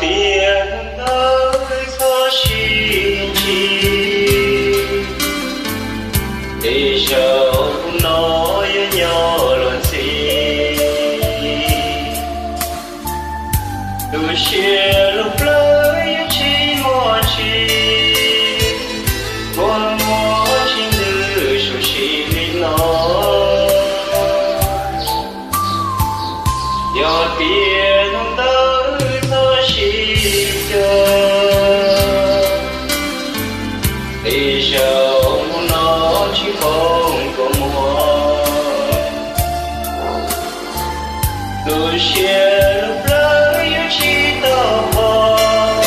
Tiam ntawd txhob sib ntsib, tej zaum hnub no yuav nyob luag ntxhi. Lub siab lub plawv yuav tsis muaj tsis, muaj muaj tsis ntws su si li no. Yog tias hnub ntawd txhob sib cog, tej zaum hnub no tsis poob kua muag. Lub siab lub plawv yuav tsis tau pom,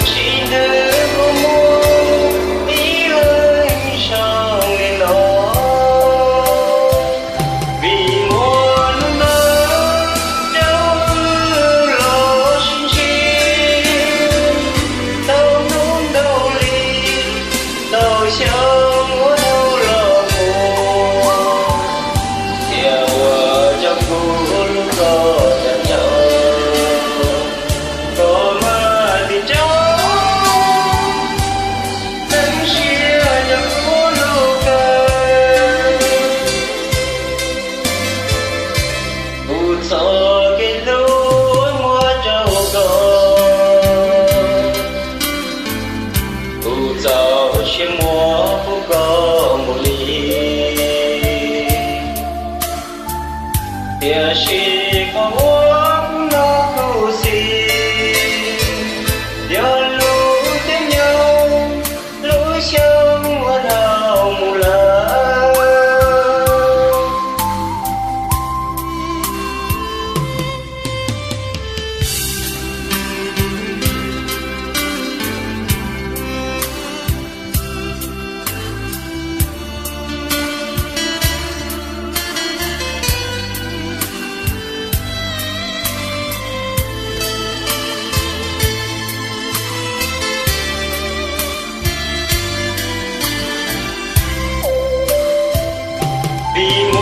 tsis ntws kua muag ib leeg zoo li no. Vim muaj hnub no rau wb los sib ntsib, tau hnub ntau li, tau xyoo ua dhau los mus, thiaj ua rau kuv lub koj cam ncaus, koj mas tig nrov, txeev siab rau kuv lub kawg. Kuv txoj kev hlub muab rau koj, kuv txoj sia muab pub koj mus li. Tiam sis qhov uas kuv hnov kuv xis, yog lub caij nyoog lub xyoo uas dhau mus lawm. Vim